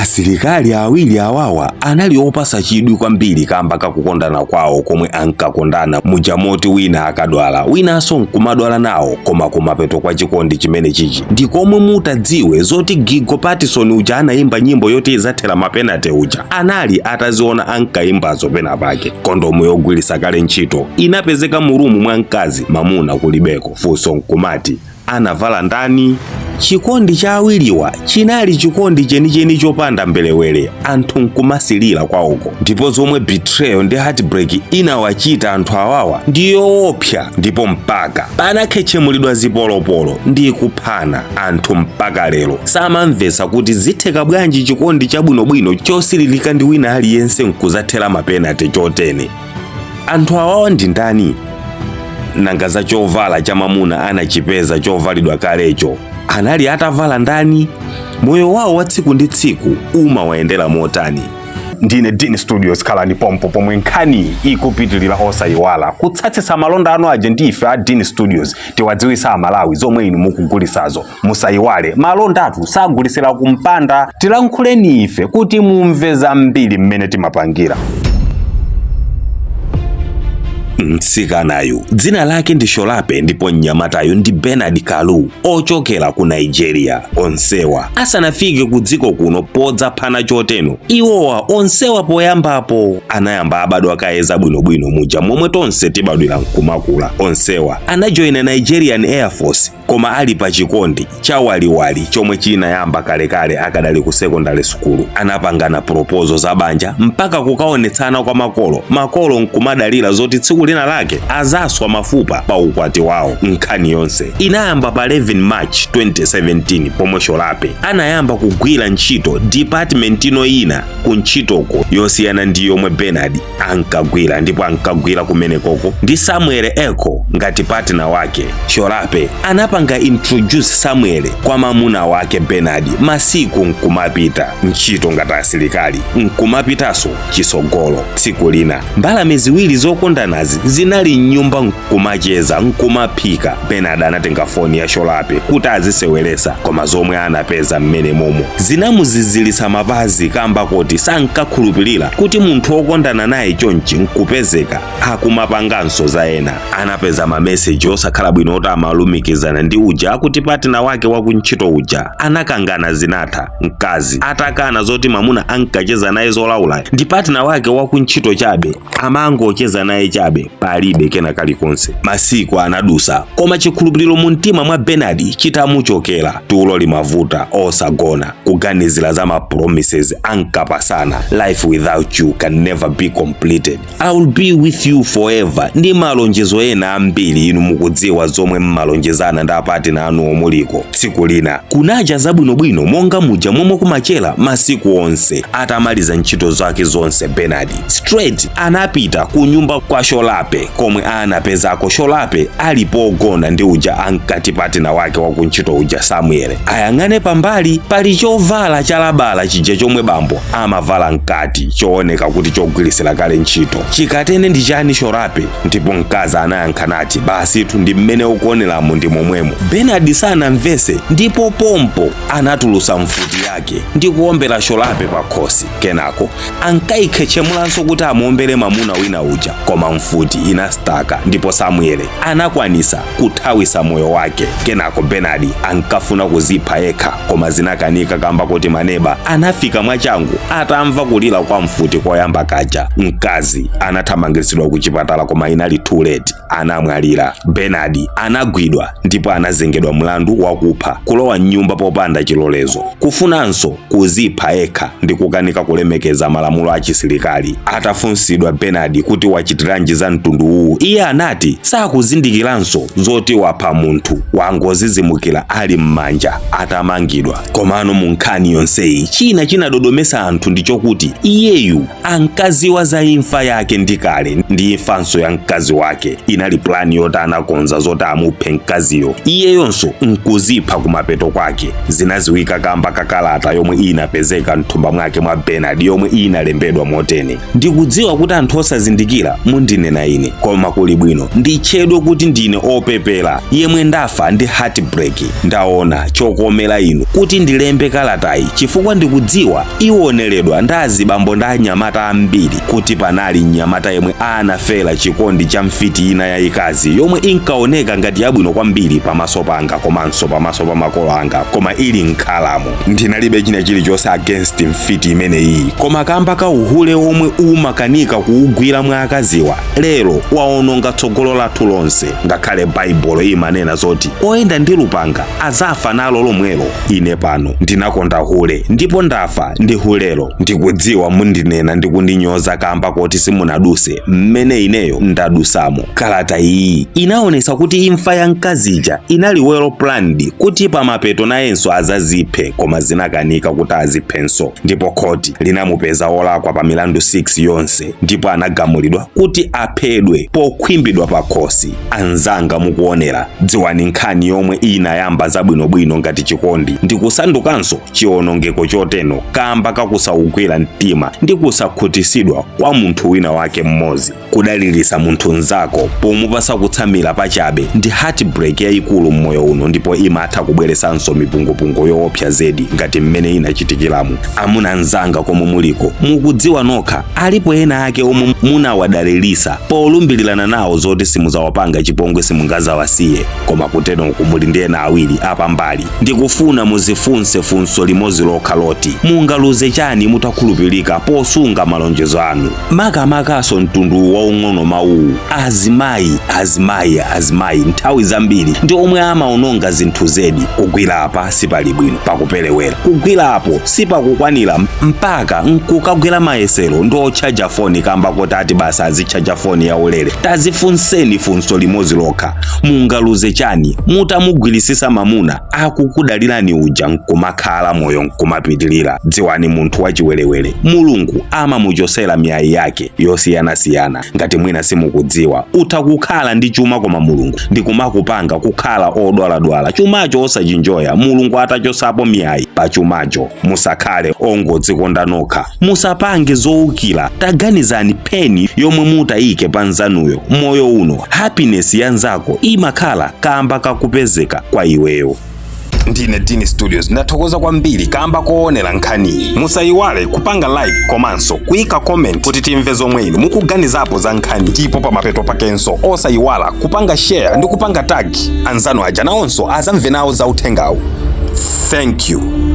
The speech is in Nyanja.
Asilikali awiri awawa anali opasa chidwi kwambiri kamba kakukondana kwawo komwe ankakondana muja, moti wina akadwala winanso nkumadwala nawo. Koma kumapeto kwa chikondi chimene chichi ndi komwe mutadziwe zoti Gigo Patison uja anayimba nyimbo yoti izathera mapenate uja anali ataziona ankayimbazo pena pake. Kondomu yogwirisa kale ntchito inapezeka mu room mwa mkazi, mamuna kulibeko. Funso nkumati, anavala ndani? Chikondi cha awiriwa chinali chikondi chenicheni chopanda mbelewere, anthu nkumasilira kwawoko. Ndipo zomwe betrayal ndi heartbreak inawachita anthu awawa ndi yoopsa, ndipo mpaka panakhetchemulidwa zipolopolo ndi kuphana. Anthu mpaka lero samamvetsa kuti zitheka bwanji chikondi chabwinobwino chosililika ndi wina aliyense nkuzathera mapenate chotene. Anthu awawa ndi ndani? Nanga za chovala cha mamuna anachipeza chovalidwa kalecho anali atavala ndani? Moyo wawo wa tsiku ndi tsiku umawayendera motani? Ndine Dean Studios, khalani pompo pomwe nkhani ikupitilira. Osayiwala kutsatsitsa malonda anu aja ndi ife a Dean Studios, tiwadziwisa Amalawi zomwe inu mukugulisazo. Musayiwale, malondatu sagulisira kumpanda. Tilankhuleni ife kuti mumve zambiri mmene timapangira. Mtsikanayu dzina lake ndi Sholape ndipo mnyamatayu ndi Bernard Kalu ochokera ku Nigeria. Onsewa asanafike ku dziko kuno podzaphana choteno, iwowa onsewa poyambapo anayamba abadwa kaye zabwinobwino muja momwe tonse tibadwira nkumakula. Onsewa anajoyina Nigerian Air Force, koma ali pa chikondi chawaliwali chomwe chinayamba kalekale akadali ku secondary school. Anapangana proposal za banja mpaka kukaonetsana kwa makolo, makolo nkumadalira zoti tsiku lina lake azaswa mafupa pa ukwati wawo. Nkhani yonse inayamba pa 11 March 2017 pomwe Sholape anayamba kugwira ntchito department ino ina ku ntchitoko yosiyana ndi yomwe Bernard ankagwira, ndipo ankagwira kumenekoko ndi Samuel Eko ngati partner wake. Sholape anapanga introduce Samuel kwa mamuna wake Bernard. Masiku nkumapita, ntchito ngati asilikali nkumapitanso chisogolo. Tsiku lina mbalame ziwiri zokondanazi zinali mnyumba nkumacheza, nkumaphika. Bernard anatenga foni ya Sholape kuti aziseweresa, koma zomwe anapeza mmene momo zinamuzizilitsa mapazi kamba koti sankakhulupirira kuti munthu wokondana naye chonchi nkupezeka akumapanganso za ena. Anapeza mameseji osakhala bwino oti amalumikizana ndi uja akuti partner wake wakuntchito uja. Anakangana, zinatha mkazi atakana zoti mamuna ankacheza naye zolaula ndi partner wake wakuntchito chabe, amangocheza naye chabe, palibe kena kalikonse. Masiku anadusa, koma chikhulupiriro mu mtima mwa Bernard chitamuchokera. Tulo limavuta, osagona, kuganizira za ma promises ankapasana: "Life without you can never be completed", "I will be with you forever", ndi malonjezo ena ambiri. Inu mukudziwa zomwe mmalonjezana ndi a partner anu omuliko. Tsiku lina kunacha zabwinobwino monga muja momwe kumachera masiku onse. Atamaliza ntchito zake zonse, Bernard straight anapita ku nyumba kwa Sholape komwe anapezako Sholape ali pogona ndi uja ankati partner wake wakuntchito uja, Samuel. Ayang'ane pambali, pali chovala chalabala chija chomwe bambo amavala mkati, chooneka kuti chogwirisira kale ntchito. "Chikatene ndi chani, Sholape?" Ndipo mkazi anayankha nati, "Basitu, ndi mmene ukuoneramo, ndi momwemo." Bernard sanamvese ndipo pompo anatulusa mfuti yake ndi kuombera Sholape pa khosi. Kenako ankayikhetchemulanso kuti amuombere mamuna wina uja, koma mfuti inastaka ndipo Samuel anakwanisa kuthawisa moyo wake. Kenako Bernard ankafuna kuzipha yekha, koma zinakanika kamba kuti maneba anafika mwachangu atamva kulira kwa mfuti koyamba kaja. Mkazi anathamangitsidwa ku chipatala, koma inali too late, anamwalira. Bernard anagwidwa ndipo anazengedwa mlandu wakupha, kulowa mnyumba popanda chilolezo, kufunanso kuzipha yekha ndi kukanika kulemekeza malamulo a chisilikali. Atafunsidwa Bernard kuti wachitiranji za mtundu uwu, iye anati sakuzindikiranso zoti wapha munthu, wangozizimukira ali m'manja atamangidwa. Komano mu nkhani yonseyi, china chinadodomesa anthu ndi chokuti iyeyu ankaziwa za imfa yake ndi kale ndi imfanso ya mkazi wake. Inali plan yoti anakonza zoti amuphe mkaziyo, iyeyonso nkuzipha kumapeto kwake. Zinaziwika kamba kakalata yomwe inapezeka mthumba mwake mwa Bernard yomwe inalembedwa motene: "Ndikudziwa kuti anthu osazindikira mundinena ine, koma kuli bwino nditchedwe kuti ndine opepera yemwe ndafa ndi heartbreak. Ndaona chokomera inu kuti ndilembe kalatayi chifukwa ndikudziwa iwoneredwa ndi azibambo ndi anyamata ambiri kuti panali mnyamata yemwe anafera chikondi cha mfiti ina yayikazi yomwe inkaoneka ngati yabwino kwambiri pamaso panga komanso pamaso pa makolo anga, koma ili nkhalamo. Ndinalibe china chilichonse against mfiti imeneyi, koma kamba ka uhule omwe umakanika kuugwira mwa akaziwa, lero waononga tsogolo lathu lonse. Ngakhale Baibulo imanena zoti oyenda ndi lupanga azafa nalo lomwelo. Ine pano ndinakonda hule ndipo ndafa ndi hulelo. Ndikudziwa mundinena ndi kundinyoza kamba koti simunaduse mmene ineyo ndadusamo. Kalata iyi inaonesa kuti imfa ya mkazija inali well planned kuti pamapeto nayenso azaziphe, koma zinakanika kuti aziphenso, ndipo khoti linamupeza olakwa pa milandu 6 yonse ndipo anagamulidwa kuti aphedwe pokhwimbidwa pa khosi. Anzanga mukuonera, dziwani nkhani yomwe inayamba zabwinobwino ngati chikondi ndi kusandukanso chiwonongeko choteno kamba kakusaugwira mtima ndi kusakhutisidwa kwa munthu wina wake mmodzi. Kudalirisa munthu mnzako pomupasa kutsamira pachabe ndi heartbreak yayikulu mmoyo uno, ndipo imatha kubweresanso mipungupungu yoopsa zedi ngati mmene inachitikiramu. Amuna anzanga komwe muliko, mukudziwa nokha alipo ena ake omwe munawadalirisa polumbirirana nawo zoti simuzawapanga chipongwe, simungazawasiye, koma kutenoku muli ndi ena awiri apambali. Ndikufuna muzifunse funso limodzi lokha loti mungaluze chani mutakhulupirika posunga malonjezo anu? Makamakaso mtundu waung'ono mawuwu, azimayi, azimayi, azimayi nthawi zambiri ndi omwe amaononga zinthu zedi. Kugwira apa sipali bwino, pakuperewera, kugwira apo sipakukwanira, mpaka nkukagwera mayesero ndi otchaja foni kamba kuti ati basa azitchaja foni yaulere. Tazifunseni funso limodzi lokha: mungaluze chani mutamugwirisisa mamuna akukudalirani uja nkumakhala moyo nkumapitirira? Dziwani munthu wachiwerewere Mulungu amamuchosera miyayi yake yosiyanasiyana. Ngati mwina simukudziwa, utha kukhala ndi chuma koma Mulungu ndikumakupanga kukhala odwaladwala, chumacho osachinjoya, Mulungu atachosapo miyayi pa chumacho. Musakhale ongodzikonda nokha, musapange zowukira. Taganizani pain yomwe mutayike pa nzanuyo. Moyo uno happiness ya nzako imakhala kamba kakupezeka kwa iweyo. Ndine Dini Studios, ndathokoza kwambiri kamba koonera nkhaniyi. Musayiwale kupanga like komanso kuyika comment kuti timve zomwe inu mukuganizapo za nkhani, ndipo pamapeto pakenso osayiwala kupanga share ndi kupanga tag anzanu aja, nawonso azamve nawo za uthengawu. Thank you.